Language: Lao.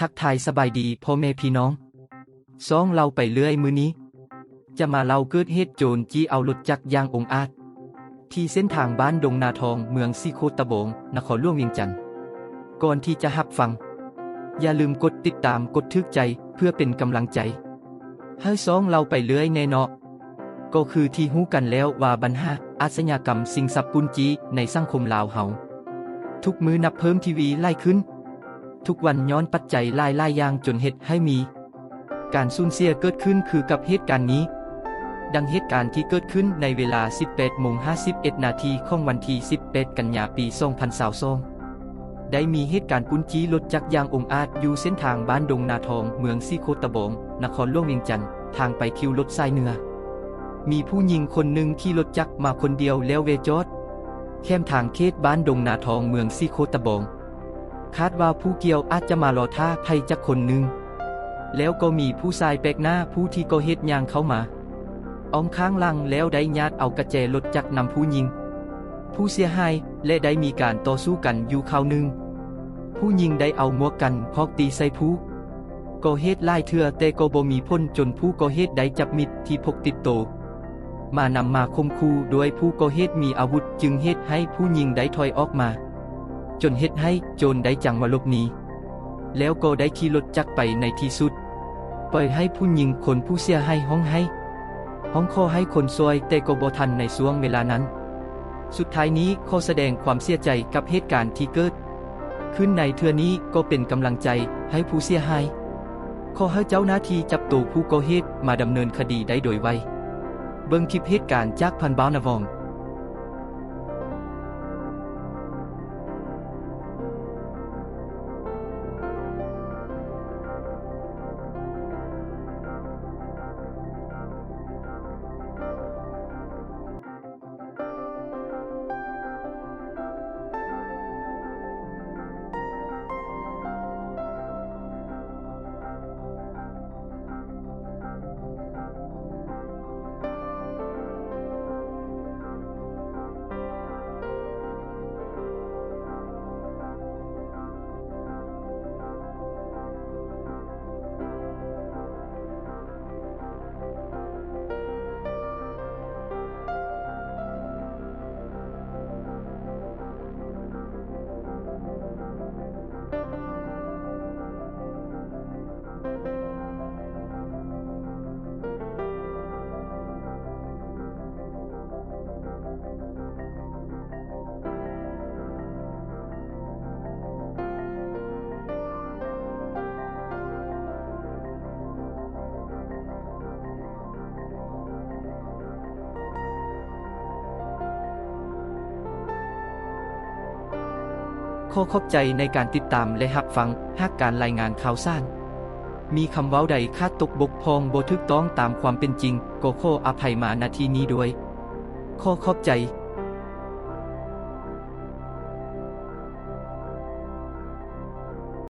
ທັກທາຍສະບາຍດີພໍ່ແມ່ພີ່ນ້ອງ. ຊ່ອງເລົ່າໄປເລື້ອຍມື້ນີ້ ຈະມາເລົ່າເກີດເຫດໂຈນຈີ້ເອົາລົດຈັກຢ່າງອົງອາດ ທີ່ເສັ້ນທາງບ້ານດົງນາທອງ ເມືອງສີໂຄດຕະບອງ ນະຄອນຫຼວງວຽງຈັນ. ກ່ອນທີ່ຈະຮັບຟັງ, ຢ່າລືມກົດຕິດຕາມ, ກົດຖືກໃຈ ເພື່ອເປັນກຳລັງໃຈໃຫ້ຊ່ອງເລົ່າໄປເລື້ອຍແນ່ເນາະ. ກໍຄືທີ່ຮູ້ກັນແລ້ວວ່າບັນຫາອາຊະຍາກຳຊິງຊັບປຸ້ນຈີ້ໃນສັງຄົມລາວເຮົາ ທຸກມື້ນັບເພີ່ມທະວີຫຼາຍຂຶ້ນ ທຸກວັນຍ້ອນປັດໄຈຫຼາຍໆຢ່າງຈົນເຮັດໃຫ້ມີການສູນເສຍເກີດຂຶ້ນຄືກັບເຫດການນີ້. ດັ່ງເຫດການທີ່ເກີດຂຶ້ນໃນເວລາສິບແປດໂມງຫ້າສິບເອັດນາທີຂອງວັນທີສິບແປດກັນຍາປີສອງພັນຊາວສອງ ໄດ້ມີເຫດການປຸ້ນຈີ້ລົດຈັກຢ່າງອົງອາດຢູ່ເສັ້ນທາງບ້ານດົງນາທອງ ເມືອງສີໂຄດຕະບອງ ນະຄອນຫຼວງວຽງຈັນ ທາງໄປຄິວລົດສາຍເໜືອ. ມີຜູ້ຍິງຄົນໜຶ່ງຂີ່ລົດຈັກມາຄົນດຽວແລ້ວແວ່ຈອດແຄມທາງເຂດບ້ານດົງນາທອງ ເມືອງສີໂຄດຕະບອງ. ຄາດວ່າຜູ້ກ່ຽວອາດຈະມາລໍຖ້າໃຜຈັກຄົນໜຶ່ງ ແລ້ວກໍມີຜູ້ຊາຍແປກໜ້າຜູ້ທີ່ກໍ່ເຫດຍ່າງເຂົ້າມາອ້ອມຂ້າງຫຼັງ ແລ້ວໄດ້ຍາດເອົາກະແຈລົດຈັກນຳຜູ້ຍິງຜູ້ເສຍຫາຍ ແລະ ໄດ້ມີການຕໍ່ສູ້ກັນຢູ່ຄາວໜຶ່ງ. ຜູ້ຍິງໄດ້ເອົາໝວກກັນພອກຕີໃສ່ຜູ້ກໍ່ເຫດຫຼາຍເທື່ອ ແຕ່ກໍບໍ່ມີຜົນ ຈົນຜູ້ກໍ່ເຫດໄດ້ຈັບມິດທີ່ພົກຕິດໂຕ ມານຳມາຂົ່ມຂູ່ດ້ວຍຜູ້ກໍ່ເຫດມີອາວຸດ ຈຶ່ງເຮັດໃຫ້ຜູ້ຍິງໄດ້ຖອຍອອກມາ ຈົນເຮັດໃຫ້ໂຈນໄດ້ຈັງຫວະຫຼົບໜີ ແລ້ວກໍໄດ້ຂີ່ລົດຈັກໄປໃນທີ່ສຸດ. ປ່ອຍໃຫ້ຜູ້ຍິງຄົນຜູ້ເສຍຫາຍຮ້ອງໄຫ້ ຮ້ອງຂໍໃຫ້ຄົນຊ່ວຍ ແຕ່ກໍບໍ່ທັນໃນຊ່ວງເວລານັ້ນ. ສຸດທ້າຍນີ້ ຂໍສະແດງຄວາມເສຍໃຈກັບເຫດການທີ່ເກີດຂຶ້ນໃນເທື່ອນີ້ ກໍເປັນກຳລັງໃຈໃຫ້ຜູ້ເສຍຫາຍ. ຂໍໃຫ້ເຈົ້າໜ້າທີ່ຈັບໂຕຜູ້ກໍ່ເຫດມາດຳເນີນຄະດີໄດ້ໂດຍໄວ. ເບິ່ງຄລິບເຫດການຈາກພັນບ່າວນາວອງ. ຂໍຂອບໃຈໃນການຕິດຕາມ ແລະ ຮັບຟັງ. ຫາກການລາຍງານຂ່າວສານ ມີຄຳເວົ້າໃດຂາດຕົກບົກຜ່ອງ ບໍ່ຖືກຕ້ອງຕາມຄວາມເປັນຈິງ ກໍຂໍອະໄພມາ ນະ ທີ່ນີ້ດ້ວຍ. ຂໍຂອບໃຈ.